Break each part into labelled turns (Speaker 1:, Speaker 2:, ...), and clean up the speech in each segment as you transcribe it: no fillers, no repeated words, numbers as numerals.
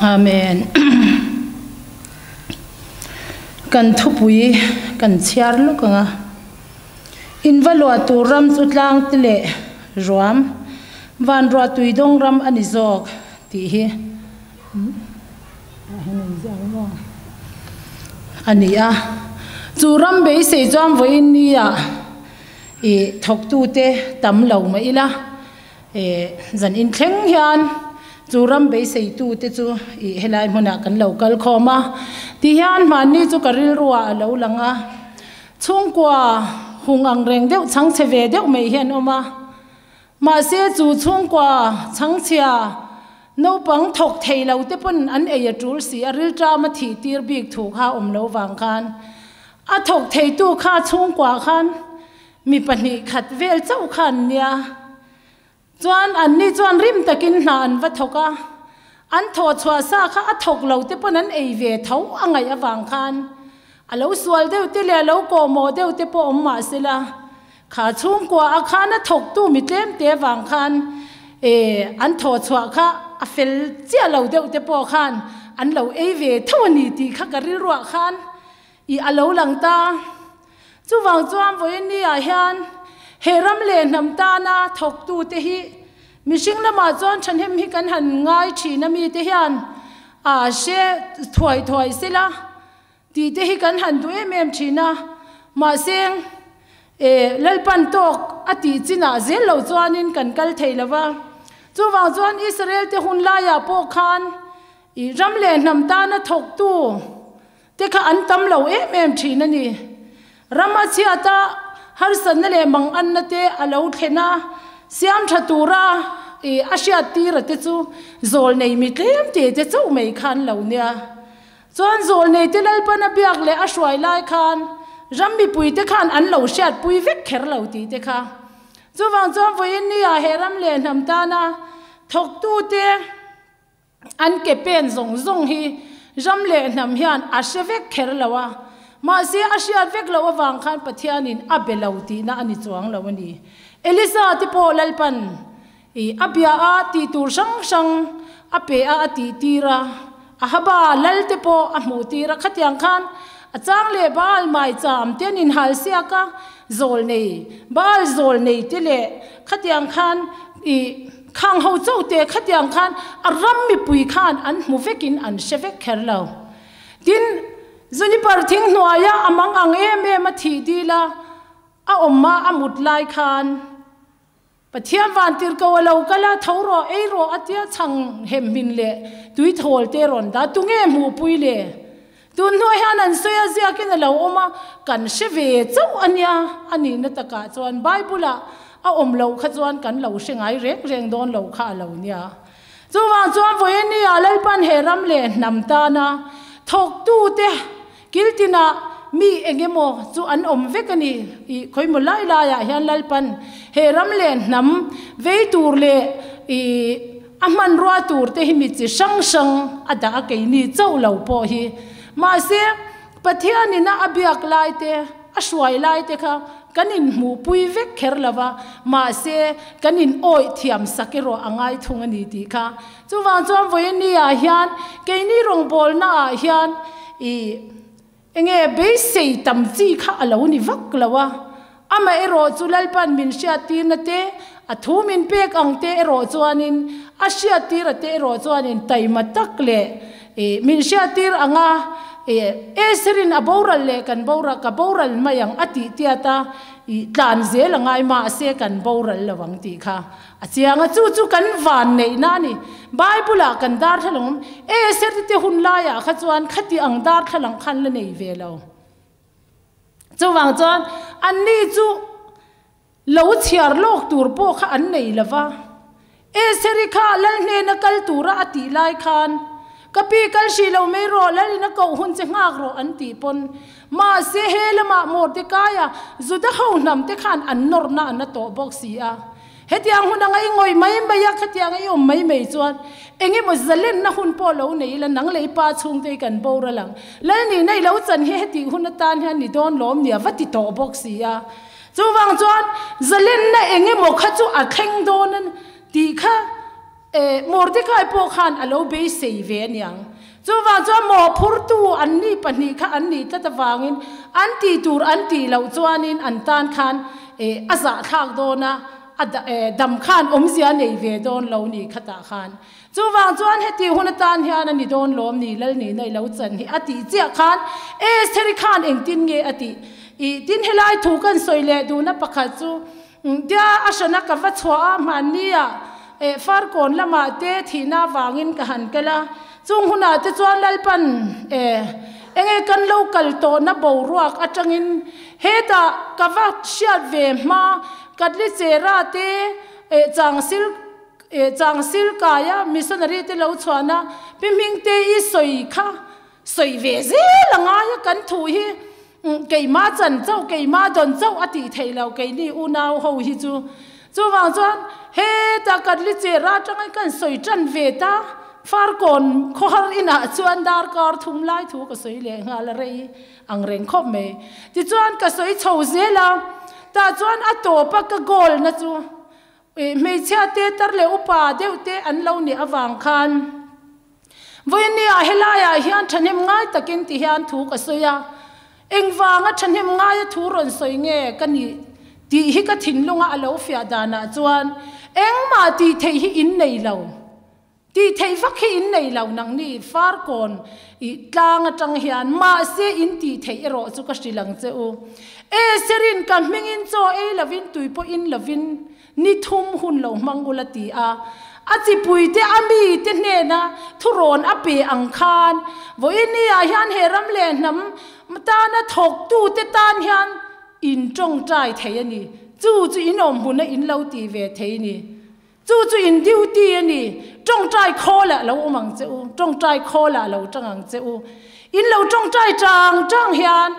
Speaker 1: Amen. Kan thupui kan chhiar lawk ang a. In va luah tur ram chu tlang te leh ruam, van ruah tui dawng ram a ni zawk tih hi a ni a. Chu ram beisei chuan vawiin nia i thawktute tam lo mah ila zan inthleng hian chu ram beiseitute chu i helai hmunah kan lo kal khawm a. Tihian hmanni chu ka rilruah a lo lang a. Chhungkua hung ang reng deuh chhangchhe ve deuh mai hi an awm a. Mahse chu chhungkua chhangchhia naupang thawk thei lo te pawn an ei a tul si a, rilṭam a thih tir bik thu kha awm lo vang khan a thawk theitu kha chhungkua khan mi 2 khat vel chauh kha an nia. Chuan anni chuan rim takin hna an va thawk a, an thawh chhuah sa kha a thawk lo te pawn an ei ve tho a ngaih avang khan a lo sual deuh te leh a lo kawhmawh deuh te pawh awm mah sela, kha chhungkua a khan a thawktu mi tlem te avang khan e an thawh chhuah kha a fel chiah lo deuh te pawh khan an lo ei ve tho a ni tih kha ka rilruah khan i a lo lang ta. Chuvang chuan vawiin ni-ah hian he ram leh hnam tana thawktute hi mihring lamah chuan thahnem hi kan han ngai thin a, mite hian a hre thuai thuai sela tih te hi kan han duh em em thin a. Mahse e Lalpan tawk a tih chinah zel lo chuanin kan kal thei lo va. Chuvang chuan Israel te hun laiah pawh khan i ram leh hnam tana thawktu te kha an tam lo em em thin a ni. Ram a chhiat a, harsatna leh manganna te a lo thlen a, siam tha tura i a hriat tir a te chu zawl nei mi tlem te te chauh mai khan lo nia. Chuan zawl nei te Lalpan a biak leh a hruai lai khan ram mipui te khan an lo hriat pui vek kher lo tih te kha. Chuvang chuan vawiin ni ah he ram leh hnam tana thawktu te An ke pen zawng zawng hi ram leh hnam hian a hre vek kher lo a, mahse a hriat vek loh avang khan Pathianin a be lo tihna a ni chuang lo a ni. Elisa te pawh Lalpan i a bia a, tih tur hrang hrang a pe a, a tih tir a, Ahaba lal te pawh a hmuh tir a, khatiang khan a chang leh Baal maicham te an inhal siak a, zawl nei Baal zawl nei te leh khatiang khan i Khang ho chauh te khatiang khan a ram mipui khan an hmu vekin an hre vek kher lo. Tin, Juniper thing hnuaia a mang ang em em a thih dil a, a awm a a mut lai khan Pathian vantir ko a lo kal a, tho rawh, ei rawh a tia chhang hem hmin leh tui thawl te rawn dah. Tunge hmuhpui le? Tun hnuai hian an sawi a ziakin a lo awm a, kan hre ve chauh a nia, a nihna takah chuan Bible-ah a awm loh kha chuan kan lo hre ngai reng reng dawn lo kha a lo nia. Chuvang chuan vawiin-ah Lalpan he ram leh hnam tana thawktute kiltinah mi eng emaw chu an awm vek a ni. I khawimaw lai laiah hian Lalpan he ram leh hnam vei tur leh i A hmanrua tur te hi mi chi hrang hrang a dah a keini chauh lo pawh hi. Mahse, Pathianin a a biak lai te, a hruai lai te kha kan inhmuhpui vek kher lo va, mahse, kan in awih thiam sak erawh a ngai thung a ni tih kha. Chuvang chuan vawiin ah hian keini rawngbawlna ah hian i enge beisei tam chi kha a lo ni vak lo a. Amaherawh chu Lalpan min hriattirna te, a thu min pek ang te erawh chuanin, a hriattira te erawh chuanin taima tak leh min hriattir anga Eserin a boral leh kan boral, ka boral mai ang a tih tiat a, tlan zel a ngai mahse kan boral lo ang tih kha a chiang a, chu chu kan van neihna a ni. Bible-ah kan darthlalang awm, Eser te hun laiah kha chuan khati ang darthlalang khan la nei ve lo. Chuvang chuan anni chu lo chhiar lawk tur pawh kha an nei lo va. Eseri kha lal hnena kal tura a tih lai khan, Ka pi kal hrih lo mai rawh, lalin a koh hun che nghak rawh an tih pawn. Mahse he lamah Mordekaia Juda ho hnam te khan an nawrhna an la tawh bawk si a. Hetiang hun anga i ngawih mai mai a, khatianga i awm mai mai chuan eng emaw zalenna hun pawh lo nei ila nang leh i pa chhungte hi kan boral ang. Lalnihna i lo chan hi hetih hun atan hian ni dawn lawm nia va ti tawh bawk si a. Chuvang chuan zalenna eng emaw kha chu a thleng dawn a tih kha. E, Mordekai pawh khan a lo beisei ve aniang. Chuvang chuan mawhphurtu an ni pahnih kha an nih tlat avangin an tih tur an tih loh chuanin an tan khan e, a zahthlak dawn a, a e, dam khan awmzia nei ve dawn lo ni khatah khan. Chuvang chuan heti hun atan hian a ni dawn lawm ni lal nihna i lo chan hi a tih chiah khan Estheri khan engtin nge a tih? I tin helai thu kan sawi leh duhna pakhat chu Tia a hrana ka va chhuah a, hmannia eh Farkawn lamah te thihna avangin ka han kel a, chung hunah te chuan Lalpan eh enge kan lo kal tawhna boruak atangin hetah ka va hriat ve hma Katlichera te eh Changsil eh Changsil kaia missionary te lo chhuahna Pi Hmingte i sawi kha sawi ve zel a ngai a kan thu hi Keimah chan chauh, keimah dawn chauh a tih theih loh keini unau ho hi chu. Chuvang chuan heta kan li che ra atangin kan sawi tan ve ta, Farkawn khawhar inah chuan darkar thum lai thu ka sawi leh nghal a rei ang reng khawp mai. Tichuan ka sawi chho zel a, tah chuan a tawp a ka goal na chu hmeichhia te tar leh upa deuh te an lo nih avang khan, Vawinia helaiah hian thahnem ngai takin ti hian thu ka sawi a, engvanga thahnem ngaia thu rawn sawi nge ka nih tih hi ka thinlunga a lo fiah danah chuan engmah tih theih hi in nei lo, tih theih vak hi in nei lo nangni Farkawn i tlang atang hian mahse in tih theih erawh chu ka hrilh ang che u. E Serin ka hmingin chaw ei lovin tui pawh in lovin Ni thum hun lo hmang ula ti a, a chipuite a mite hnena thurawn a pe ang khan vawinia hian he ram leh hnam tana thawktute tan hian in tawngtai thei a ni. Chu chu in awm hmuna in lo ti ve thei ni. Chu chu in duty a ni. Tawngtai khawlah lo awm ang che u, tawngtai khawlah lo tang ang che u. In lo tawngtai tang tang hian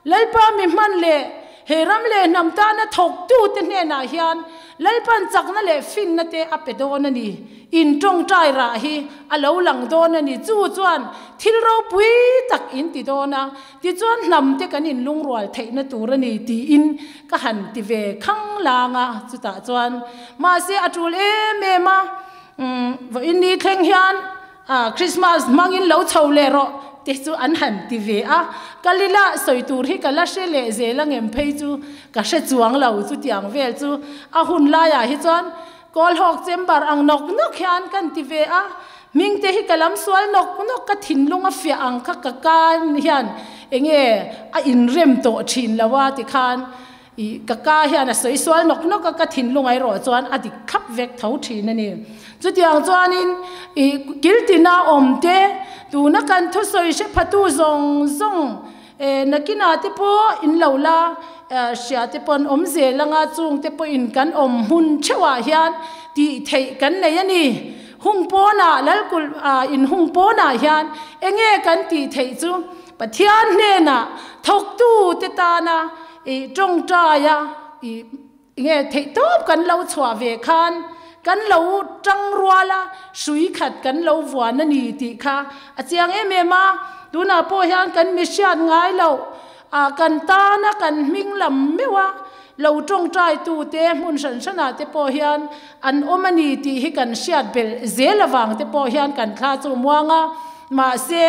Speaker 1: Lalpa mi hman leh he ram leh hnam tana thawktute hnenah hian Lalpan chakna leh finna te a pe dawn a ni. In tawngtai rah hi a lo lang dawn a ni. Chu chuan thil ropui tak in ti dawn a, tichuan hnam te kan inlungrual theihna tur a ni tiin ka han ti ve khang lang a. Chutah chuan mahse a tul em em a, vawiin ni thleng hian Christmas hmangin lo chho leh rawh te chu an han ti ve a, ka lila sawi tur hi ka la hre leh zel angem phei chu ka hre chuang lo chutiang vel chu a hun laiah hi chuan Kawlhawk chamber ang nawk nawk hian kan ti ve a, hming te hi ka lam sual nawk nawk ka thinlung a fiah ang kha ka kan hian enge a inrem tawh thin lo a tikhan I ka ka hian a sawi sual nawk nawk a, ka thinlung erawh chuan a dik thlap vek tho thin a ni. Chutiang chuanin i kiltina awm te, tuna kan thusawi hre phatu zawng zawng e nakinah te pawh in lo la hria te pawh an awm zel anga chung te pawhin kan awm hmun theuhah hian tih theih kan nei a ni. Hung pawnah Lalkulh in hung pawnah hian enge kan tih theih chu Pathian hnenah thawktu te tana I tawngtaia i nge theih tawp kan lo chhuah ve khan kan lo tang rual a, hrui khat kan lo vuan a ni tih kha a chiang em em a. Tunah pawh hian kan mi hriat ngai loh a kan tana kan hming lam meuh a lo tawngtai tute hmun hran hranah te pawh hian an awm a ni tih hi kan hriat belh zel avang te pawh hian kan thla chu muang a. Mahse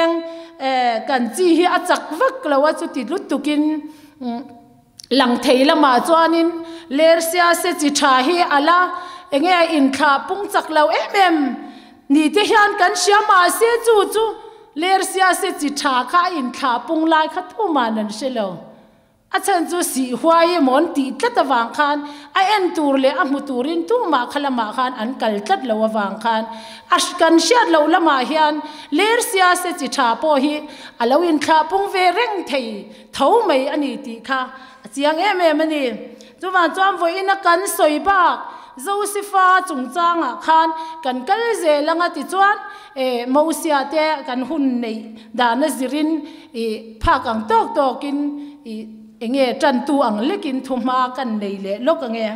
Speaker 1: kan chi hi a chak vak lo a chuti lutukin lang thei lamah chuanin lersia se chi tha hi a la enge a inthlah pung chak lo em em ni te hian kan hria mahse chu chu lersia se chi tha kha a inthlah pung lai kha tuman an hre lo. A chhan chu sih huai emaw an tih tlat avang khan a en tur leh a hmu turin tumah kha lamah khan an kal tlat lo avang khan a kan hriat loh lamah hian lersia se chi tha pawh hi a lo inthlah pung ve reng thei tho mai a ni tih kha a chiang em em a ni. Chuvang chuan vawiin a kan sawi bak Josepha chungchangah khan kan kal zel anga tichuan Mosia te kan hun neih dana zirin I phak ang tawk tawkin i enge tantu ang lekin thuhma kan nei leh lawk ange.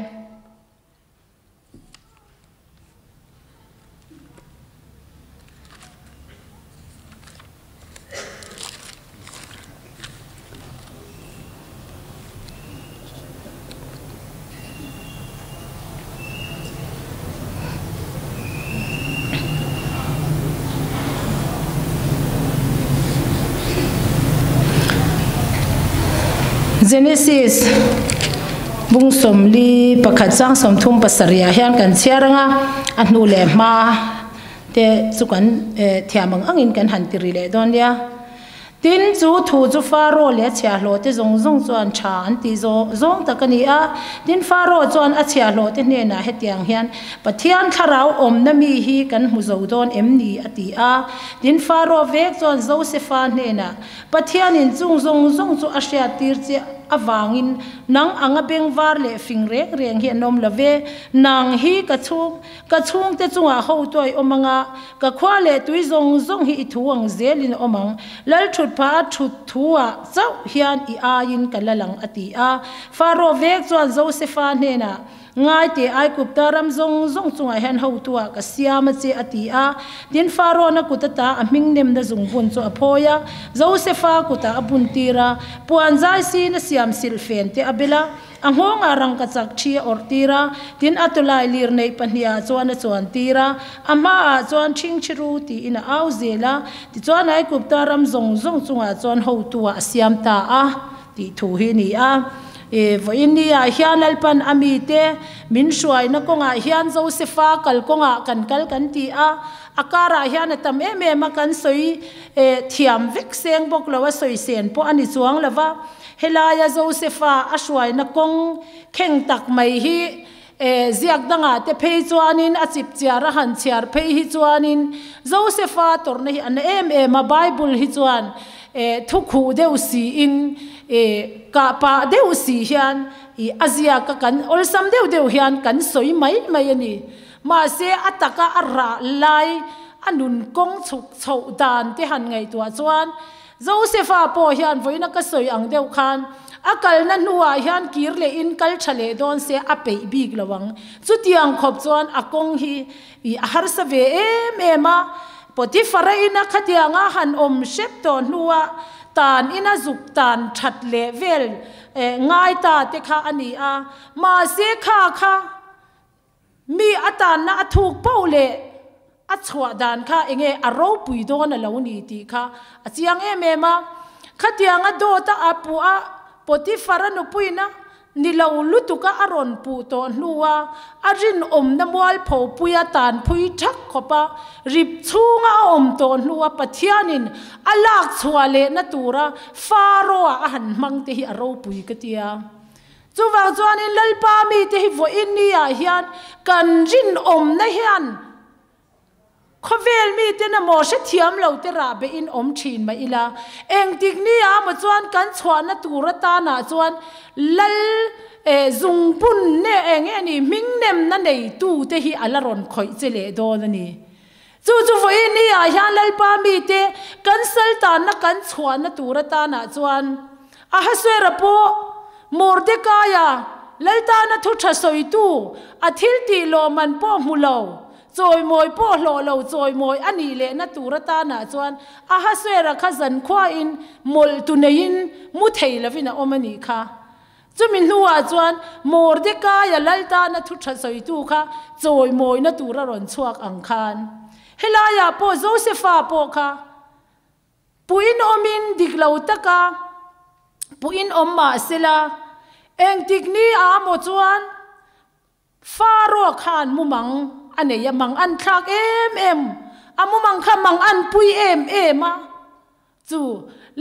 Speaker 1: Genesis bung 41 chang 37 ah hian kan chhiar anga a hnu leh hma te chu kan thiam ang angin kan han ti ri leh dawn nia. Tin, chu thu chu Faro leh a chhiahhlawhte zawng zawng chuan tha an tih zawng tak a ni a. Tin, Faro chuan a chhiahhlawhte hnenah hetiang hian, Pathian thlarau awmna mi hi kan hmu zo dawn em ni? a ti a. Tin, Faro vek chuan Josefa hnenah, Pathianin chung zawng zawng chu a hriattir che avangin nang anga bengvar leh fing reng reng hi an awm lo ve. Nang hi ka chhung Ka chhungte chungah hotu a i awm ang a, ka khua leh tui zawng zawng hi i thu ang zelin a awm ang. Lal thut phah a thut thu ah chauh hian i aiin ka la lang, a ti a. Faro vek chuan Josefa hnenah, Ngai teh, Aigupta ram zawng zawng chungah hian hotu ah ka siam a che, a ti a. Tin, Farawn-a kut ata a hming nemna zungbun chu a phawi a, Josefa kutah a buntir a, puan zai sin a siam silh fen te a bel a. A nghawngah rangka chak thi a awrh tir a, tin a tawlai lir neih pahniha chuan a chuan tir a, a hmaah chuan ṭhingṭhi ru tiin a au zel a, tichuan Aigupta ram zawng zawng chungah chuan hotu-ah a siam ta a tih thu hi a ni a. I vawiin ni-ah hian Lalpan a mite min hruaina kawngah hian Josefa kal kawngah kan kal kan ti a, a karah hian a tam em em a, kan sawi thiam vek seng bawk lo a, sawi sen pawh a ni chuang lo va. Helaia Josefa a hruaina kawng kheng tak mai hi ziak dangah te phei chuanin a chip chiar a han chhiar phei hi chuanin Josefa tawrhna hi a na em em a, Bible hi chuan thu khuh deuh siin kah pah deuh si hian a ziak a, kan awlsam deuh deuh hian kan sawi mai mai a ni. Mahse a taka a rah lai a nun kawng chhuk chhoh dan te han ngaihtuah chuan Josefa pawh hian vawiina ka sawi ang deuh khan a kalna hnuah hian kir leh in kal tha leh dawn se a peih bik lo ang. Chutiang khawp chuan a kawng hi i a harsa ve em em a, Potiphara ina khatianga han awm hrep tawh hnua tan ina zuk tan that leh vel ngai ta te kha a ni a, mahse kha kha Mi a tanna a thuk poh leh a chhuah dan kha enge a ropui dawn a lo ni tih kha a chiang em em a. Khatianga dawt a a puh a, Potiphar a nupuina ni lo lutuka a rawn puh tawh hnua a rinawmna mualpho puia tanphui thak khawpa rip chhunga a awm tawh hnua Pathianin a lak chhuah lehna tura Pharaoh-a a han hmang te hi a ropui ka tia. Chuvang chuanin Lalpa mite hi vawiin ni-ah hian kan rinawmna hian khawvel miten emaw hrethiam lo te rah behin awm thin mah ila, engtik ni-ah emaw chuan kan chhuahna tur atanah chuan Lal zungbun nge eng nge ni hmingnemna neitute hi a la rawn khawih che leh dawn a ni. Chu chu vawiin ni-ah hian Lalpa mite kan saltanna kan chhuahna tur atanah chuan Ahasuera pawh Mordekaia Laltana thu tha sawitu a thil tih lawmman pawh hmu lo, chawimawi pawh hlawh lo chawimawi a nih lehna tur atanah chuan Ahasuera kha zankhuain mawlh tu neiin mu thei lovin a awm a nih kha. Chumi hnuah chuan Mordekaia Laltana thu tha sawitu kha chawimawina tur a rawn chhuak ang khan helaiah pawh Josefa pawh kha puin awmin dik lo taka puin awm mah sela engtik ni ah maw chuan Faro khan mumang a nei a, mang an thlak em em a, mumang kha mang an pui em em a, chu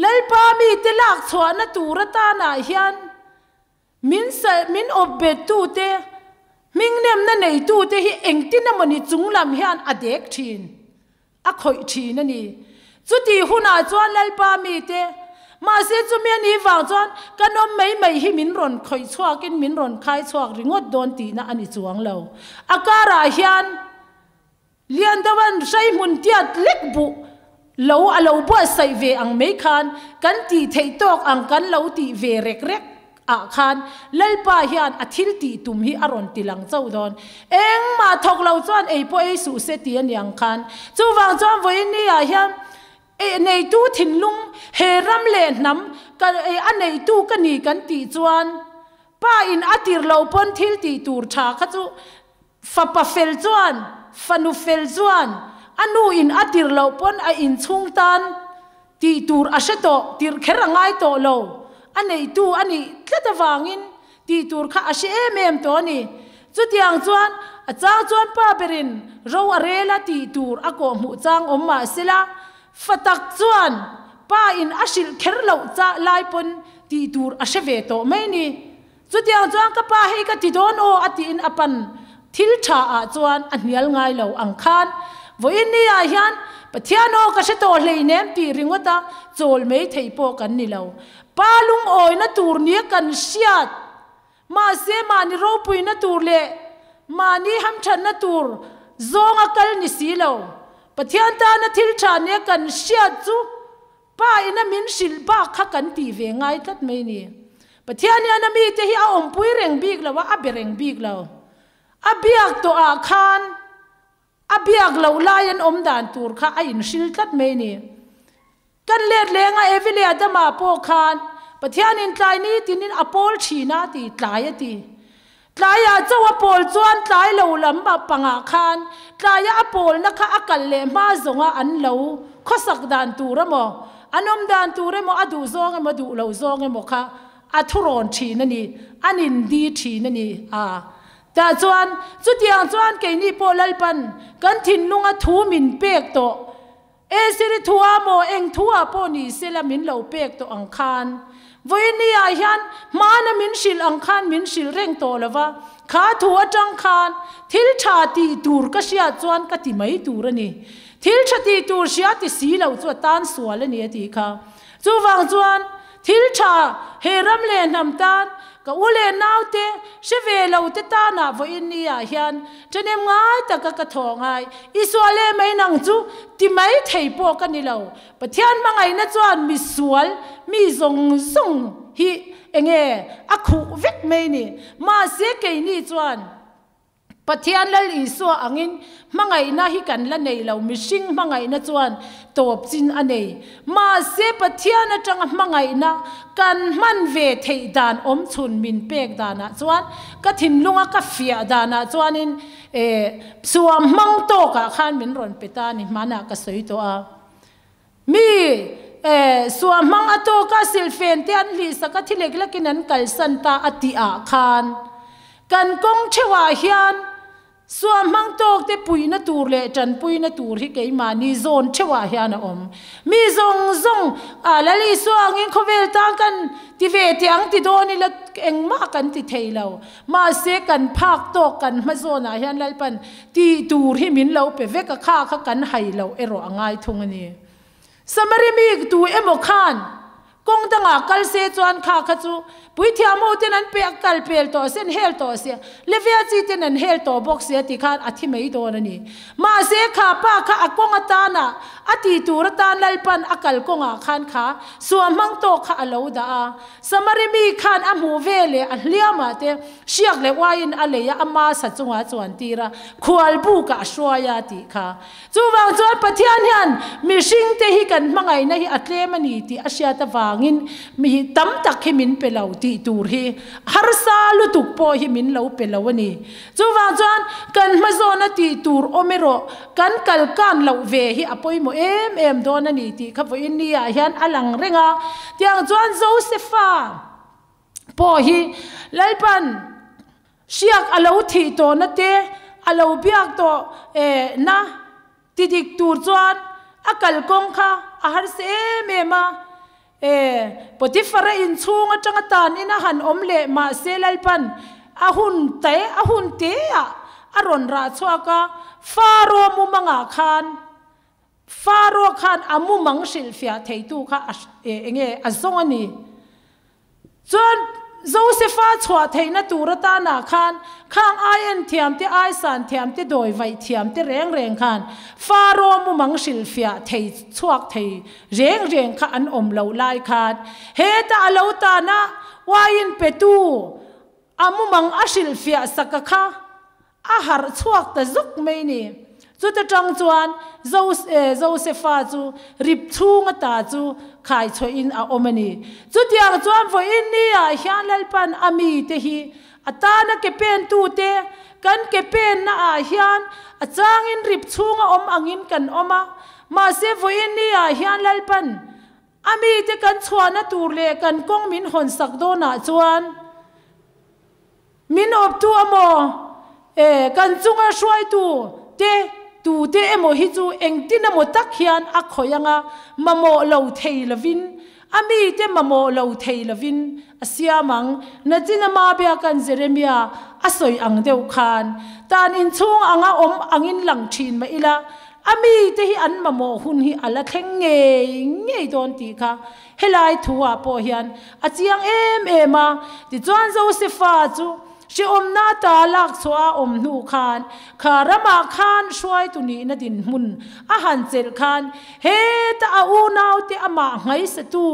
Speaker 1: Lalpa mite lak chhuahna tur atanah hian min min awp bettute, hmingnemna neitute hi engtin emawni chunglam hian a dek thin. A khawih thin a ni. Chutih hunah chuan Lalpa mite, mahse chumi a nih vang chuan kan awm mai mai hi min rawn khawih chhuakin min rawn khai chhuak ringawt dawn tihna a ni chuang lo. A karah hian Liandovan hraihmun tiat lek buh lo a lo buatsaih ve ang mai khan kan tih theih tawk ang kan lo tih ve rek rek ah khan Lalpa hian a thil tih tum hi a rawn ti lang chauh dawn. Engmah thawk lo chuan ei pawh ei suh se ti a ni ang khan. Chuvang chuan vawiin ni ah hian eh neitu thinlung he ram leh hnam ka eh a neitu ka ni kan tih chuan pa in a tir lo pawn thil tih tur tha kha chu fapa fel chuan fanu fel chuan a nu in a tir loh pawn a inchhung tan Tih tur a hre tawh, tirh kher a ngai tawh lo. A neitu a nih tlat avangin tih tur kha a hre em em tawh a ni. Chutiang chuan a chang chuan pa berin ro a rel a tih tur a kawh hmuh chang awm mah sela, fa tak chuan pa in a hrilh kher loh chah lai pawn tih tur a hre ve tawh mai ni. Chutiang chuan ka pa hei ka ti dawn aw a tiin a pan thil tha ah chuan a hnial ngai lo ang khan vawiin ni ah hian Pathian aw ka hre tawh hleinem tih ringawt a chawl mai theih pawh kan ni lo. Pa lungawina tur nia kan hriat mahse mahni ropuina tur leh mahni hamthatna tur zawnga kal ni si lo. Pathian tana thil tha nia kan hriat chu Pa ina min hrilh bak kha kan tih ve ngai tlat mai ni. Pathian hian a mite hi a awmpui reng bik lo a, a be reng bik lo. A biak tawh ah khan a biak loh lai an awm dan tur kha a inhril tlat mai ni. Kan let leng a Evi leh Adama pawh khan Pathianin tlai nitinin a pawl thin a ti, tlai a ti. Tlaiah chauh a pawl chuan tlai lo lam pangah khan tlaia a pawlna kha a kal leh hma zawnga an lo khawsak dan tur emaw, an awm dan tur emaw, a duh zawng emaw duh lo zawng emaw kha a thurawn thin a ni, an indi thin a ni a. Tah chuan chutiang chuan keini pawh Lalpan kan thinlunga thu min pek tawh Esiri thua maw eng thua pawh ni sela min lo pek tawh ang khan vawiini ah hian hmana min hrilh ang khan min hrilh reng tawh lo va, kha thu atang khan thil tha tih tur ka hriat chuan ka ti mai tur a ni. Thil tha tih tur hria ti si lo chu a tan sual a ni a tih kha. Chuvang chuan thil tha he ram leh hnam tan ka u leh naute hre ve lo te tanah vawiin ni ah hian ṭhenem ngai taka ka thawh ngai. I sual em mai nang chu ti mai thei pawh ka ni lo. Pathian hmangaihna chuan mi sual mi zawng zawng hi enge a khuh vek mai ni. Mahse keini chuan. Pathian Lal Isua angin hmangaihna hi kan la nei lo, mihring hmangaihna chuan tawp chin a nei. Mahse Pathian atanga hmangaihna kan hman ve theih dan awm chhun min pek danah chuan ka thinlunga ka fiah danah chuanin eh suam hmang tawkah khan min rawn pe ta ni hmanah ka sawi tawh a. Mi eh suam hmang a tawka silfen te an hlihsak a thi lek lekin an kalsan ta a tih ah khan kan kawng theuh ah hian suam hmang tawk te puihna tur leh tanpuina tur hi keimahni zawn theuh ah hian a awm. Mi zawng zawng ah Lal Isua angin khawvel tan kan ti ve teh ang ti dawn ila engmah kan ti thei lo. Mahse kan phak tawk kan hma zawn ah hian Lalpan Tih tur hi min lo pe vek a, kha kha kan hai loh erawh a ngai thung a ni. Samari mi tu emaw khan kawng dangah kal se chuan kha kha chu puithiam ho ten an pe kal pel tawh se, an hel tawh se, Levia chi ten an hel tawh bawk se tih khan a thi mai dawn a ni. Mahse kha pa kha a kawng atana a tih tur atan Lalpan a kal kawngah khan kha suahmang tawk kha a lo dah a. Samari mi khan a hmuh ve leh a hliamah te hriak leh uaiin a lei a, ama sa chungah a chuan tir a, khual bukah a hruai a tih kha. Chuvang chuan Pathian hian mihring te hi kan hmangaihna hi a tlem a ni tih a hriat avangin mi tam tak hi min pe lo tih tur hi harsa lutuk pawh hi min lo pe lo a ni. Chuvang chuan kan hmazawna tih tur awm erawh kan kal kan loh ve hi a pawimawh em em dawn a ni tih kha vawiin ni ah hian a lang reng a. Tiang chuan Josefa pawh hi Lalpan hriak a lo thih tawhna te a lo biak tawh na ti dik tur chuan a kalkawng kha a harsa em em a. E, Potifara inchhung atanga tan in a han awm leh mahse Lalpan a hun te a hun te ah a rawn rah chhuak a, Faro mumangah khan Faro khan a mumang hrilhfiah theitu kha a enge a zawng a ni. Chuan Josefa chhuah theihna tur atanah khan khang ai en thiam te, ai san thiam te, dawi vaih thiam te reng reng khan Faro mumang hrilhfiah thei chhuak thei reng reng kha an awm loh lai khan heta a lo tana uaiin petu a mumang a hrilhfiah saka kha A harh chhuak ta zuk mai ni. Chuta tang chuan Josefa chu rip chhung ata chu khai chhuahin a awm a ni. Chutiang chuan vawiin ni ah hian Lalpan a mite hi a tana ke pentute kan ke penna ah hian a changin rip chhunga awm angin kan awm a. Mahse vawiin ni ah hian Lalpan. A mite kan chhuahna tur leh kan kawng min hawnsak dawnah chuan min awptu emaw, kan chunga hruaitu te, tute emaw hi chu engtin emaw tak hian a khawih anga mamawh lo thei lovin, a mite mamawh lo thei lovin a siam ang. Nachin ama biakan Jeremia a sawi ang deuh khan, tan inchhung anga awm angin lang thin mah ila, A mite hi an mamawh hun hi a la thleng ngei ngei dawn tih kha helai thu-ah pawh hian a chiang em em a. Tichuan Josefa chu hrehawmna ta lak chhuah a awm hnu khan kha ramah khan hruaitu nihna dinhmun a han chelh khan heta a unaute amah nghaisatu,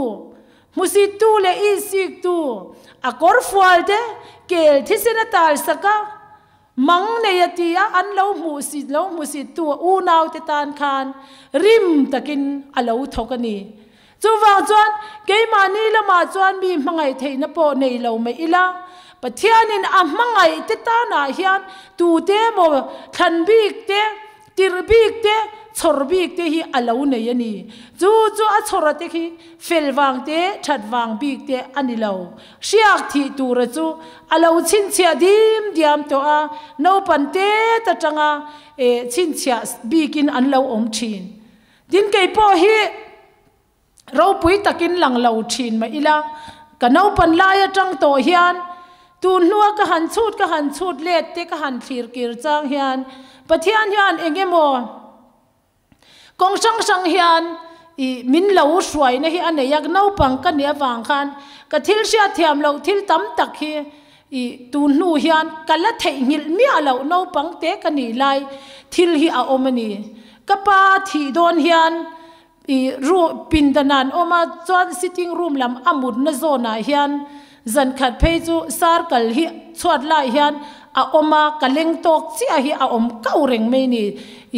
Speaker 1: hmusittu leh ihsiktu a kawrfualte kel thisen a talsak a. Mang nei a ti a, an lo hmuh sit lo hmu sit tu a unaute tan khan rim takin a lo thawk a ni. Chuvang chuan keimahni lamah chuan mi hmangaih theihna pawh nei lo mai ila, Pathianin a hmangaih te tanah hian tute emaw thlan bik te, Tirh bik te, chhawr bik te hi a lo nei a ni. Chu chu a chhawr a te khi fel vang te, that vang bik te a ni lo. Hriak thih tura chu a lo chhinchhiah dim diam tawh a, naupan tet atanga chhinchhiah bikin an lo awm thin. Tin kei pawh hi Ropui takin lang lo thin mah ila, ka naupan lai atang tawh hian tun hnua ka han chhut ka han chhut let te ka han thlir kir chang hian Pathian hian eng emaw kawng hrang hrang hian ih min lo hruaina hi a nei a, naupang ka nih avang khan ka thil hriatthiam loh thil tam tak hi ih tun hnu hian ka la theihnghilh miah loh naupang te ka nih lai thil hi a awm a ni. Ka pa thih dawn hian I ru pindan an awm a, chuan sitting room lam a mutna zawnah hian zan khat phei chu circle hi chhuat lai hian a awm a, ka leng tawk chiah hi a awm kau reng mai ni,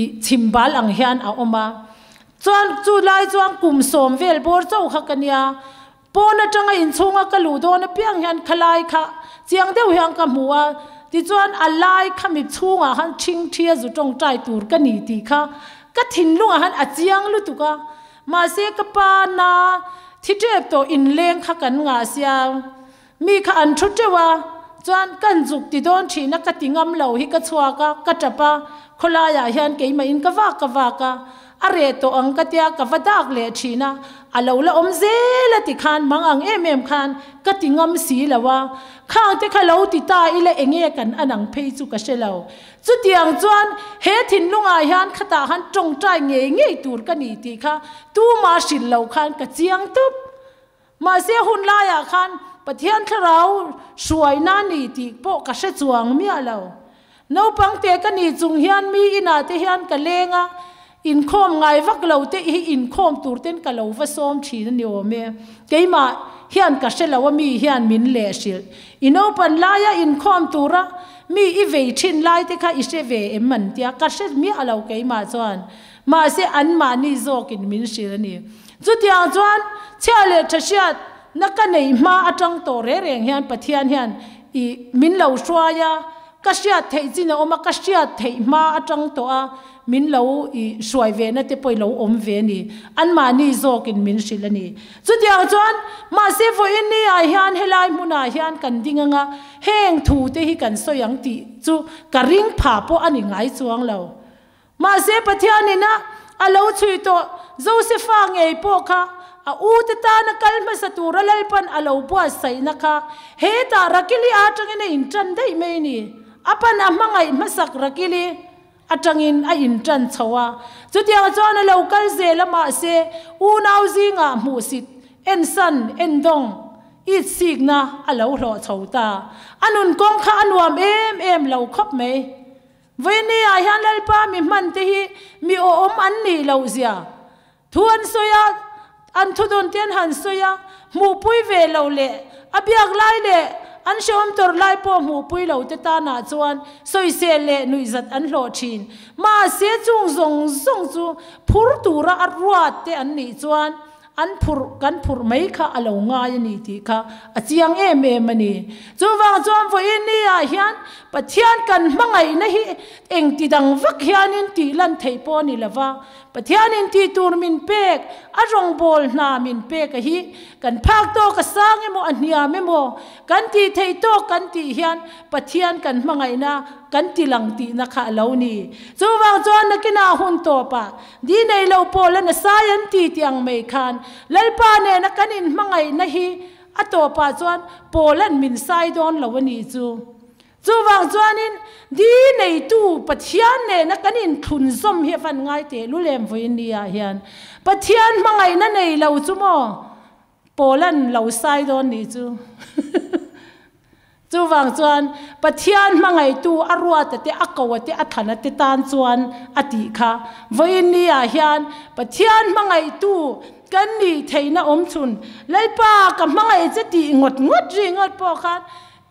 Speaker 1: i chhim bal ang hian a awm a. Chuan chu lai chuan kum sawm vel bawr chauh kha ka nia, pawn atanga inchhunga ka luh dawn apiang hian khalai kha chiang deuh hian ka hmu a, tichuan a lai kha mi chhungah khan ṭhingṭhi a zu ṭawngṭai tur ka ni tih kha Ka thinlungah han a chiang lutuk a, mahse ka pa na thi tep tawh inleng kha kan ngah sia, mi kha an thu teuh a, chuan kan zuk ti dawn thin a ka ti ngam lo hi ka chhuak a, ka tap a, khawlaiah hian keimah in ka vak ka vak a, a reh tawh ang ka tia ka va dak leh thin a, a lo la awm zel a ti khan mang ang em em khan ka ti ngam si lo a, khang te kha lo ti ta ila enge kan an ang phei chu ka hre lo. Chutiang chuan he thinlungah hian khatah han tawngtai ngei ngei tur ka ni tih kha tuma hrilh lo khan ka chiang tawp. Mahse hun laiah khan Pathian thlarau hruaina ni tih pawh ka hre chuang miah lo. Naupang te ka ni chung hian mi inah te hian ka leng a, inkhawm ngai vak lo te hi inkhawm tur ten ka lo va sawm thin a ni awm e. Keimah hian ka hre lo a mi hian min leh hrilh. I naupan laia inkhawm tura mi i vei thin lai te kha i hre ve em an tia, ka hre miah lo keimah chuan. Mahse anmahni zawkin min hrilh a ni. Chutiang chuan chhia leh tha hriat na ka neih hma atang tawh reng reng hian Pathian hian i min lo hruai a, ka hriat theih chin a awm a, ka hriat theih hma atang tawh a min lo i hruai ve na te pawh i lo awm ve a ni. Anmahni zawkin min hrilh a ni. Chutiang chuan mahse vawiin ni ah hian helai hmunah hian kan ding anga heng thu te hi kan sawi ang tih chu ka ring pha pawh a ni ngai chuang lo. Mahse Pathianin a a lo chhui tawh Josefa ngei pawh kha a ute tana kal hmasa tura Lalpan a lo buatsaihna kha hetah Rakili atangin a intan daih mai a ni. A pan a hmangaih hmasak Rakili atangin a intan chho a. Chutiang chuan a lo kal zel a mahse unau zingah hmuhsit, ensan, endawng, itsikna a lo hlawh chho ta. A nun kawng kha a nuam em em lo khawp mai. Vawiini ah hian Lalpa mi hman te hi mi awm an nih loh zia thu an sawi a, an thudawn te an han sawi a, hmuhpui ve lo leh a biak lai leh an hrehawm tawrh lai pawh hmuhpui lo te tanah chuan sawisel leh nuihzat an hlawh thin. Mahse chung zawng zawng chu phur tura a ruat te an nih chuan. an phurh kan phurh mai kha a lo ngai a ni tih kha a chiang em em a ni. Chuvang chuan vawiin ni ah hian Pathian kan hmangaihna hi engti dang vak hianin tih lan theih pawh a ni lo va, Pathianin tih tur min pek, a rawngbâwl hna min pek a hi kan phak tawk a sang emaw a hniam emaw kan tih theih tawk kan tih hian Pathian kan hmangaihna kan ti lang tihna kha a lo ni. Chuvang chuan nakinah hun tawpah Di nei lo pawl a nasai an ti tih ang mai khan Lalpa nena kan inhmangaihna hi a tawpah chuan Pawla'n min sai dawn lo a nih chu. Chuvang chuanin di neitu Pathian nena kan inthlun zawm hi a van ngai teh lul em vawiin ni ah hian Pathian hmangaihna nei lo chu maw Pawla'n lo sai dawn nih chu. Chuvang chuan Pathian hmangaihtu a ruata te, a koa te, a thana te tan chuan a tih kha. Vawiin ni ah hian Pathian hmangaihtu kan nih theihna awm chhun Lalpa ka hmangaih che tih ngawt ngawt ri ngawt pawh khan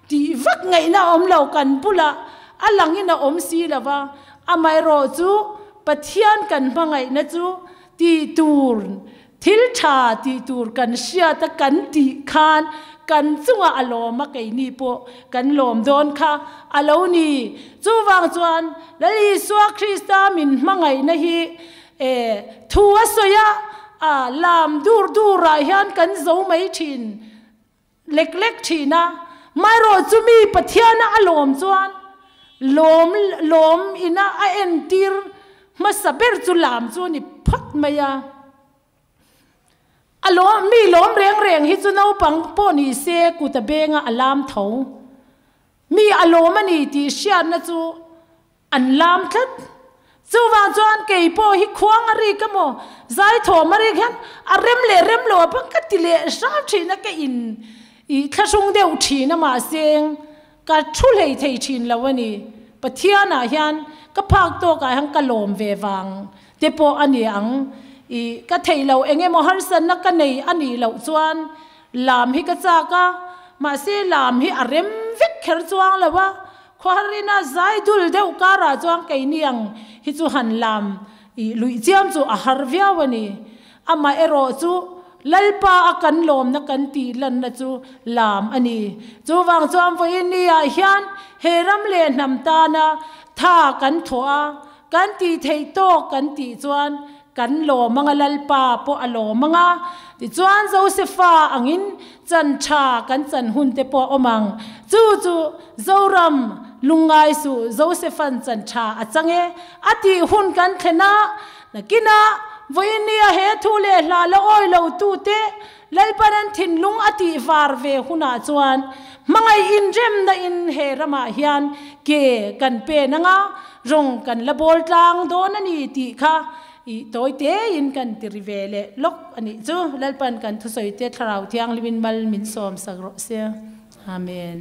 Speaker 1: tih vak ngaihna awm lo kan bulah a langin a awm si lo va. Amaherawh chu Pathian kan hmangaihna chu tih tur Thil tha tih tur kan hriat a kan tih khan kan chungah a lawm a, keini pawh kan lawm dawn kha a lo ni. Chuvang chuan Lal Isua Krista min hmangaihna hi e thu a sawi a, a lam dur durah hian kan zo mai thin lek lek thin a. Maherawh chu mi Pathiana a lawm chuan lawm lawm ina a entir hmasa ber chu lam chu a ni phawt mai a. A lawm mi lawm reng reng hi chu naupang pawh ni se kut a benga a lam tho. Mi a lawm a ni tih hriatna chu An lam tlat. Chuvang chuan kei pawh hi khuang a rik emaw, zaithawm a rik hian a rem leh rem lo a bang ka ti leh hram thin a, ka in ih thlahrung deuh thin a mahse ka thu hlei thei thin lo a ni. Pathianah hian ka phak tawkah hian ka lawm ve vang te pawh a ni ang. Ih ka theih loh eng emaw harsatna ka nei a nih loh chuan lam hi ka chak a, mahse lam hi a rem vek kher chuang lo a. Khuaharina zai dul deuh karah chuan keini ang hi chu han lam ih luih chiam chu a har viau a ni. Amah erawh chu Lalpa a kan lawmna kan tih lanna chu lam a ni. Chuvang chuan vawiin ni ah hian he ram leh hnam tana tha kan thawh a, kan tih theih tawk kan tih chuan kan lawm anga Lalpa pawh a lawm anga, tichuan Josefa angin chan tha kan chan hun te pawh a awm ang. Chu chu Zoram lungngai suh Josephan chan tha a chang e a tih hun kan thlen a, nakinah vawinia he thu leh hla la awi lo tute Lalpan an thinlung a tih var ve hunah chuan hmangaih inremna in he ramah hian ke kan pen anga rawng kan la bawl tlang dawn a ni tih kha i tawi tein kan ti ri ve leh lawk a nih chu. Lalpan kan thusawi te Thlarau Thianghlimin mal min sawm sak rawh se. Amen.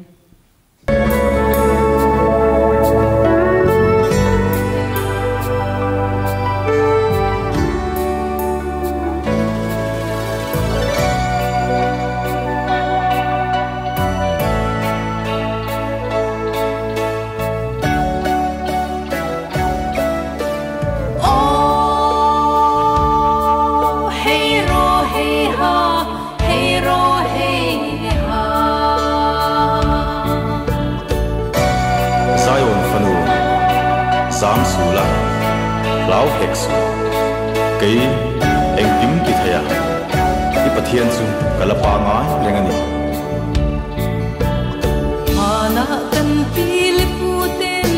Speaker 2: Zion fanu, zam su la, hlau hek su. Kei engkim ti thei a, i Pathian chu ka la pa ngai reng a ni.
Speaker 3: Hmanah kan pi le pu ten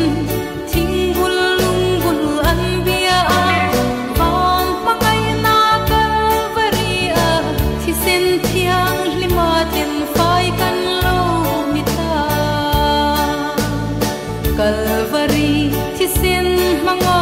Speaker 3: thingbul lungbul an bia a, vang hmangaihna Kalvari a, thisen thianghlima ten fai kan lo ni ta. Kalvari thisen hmanga.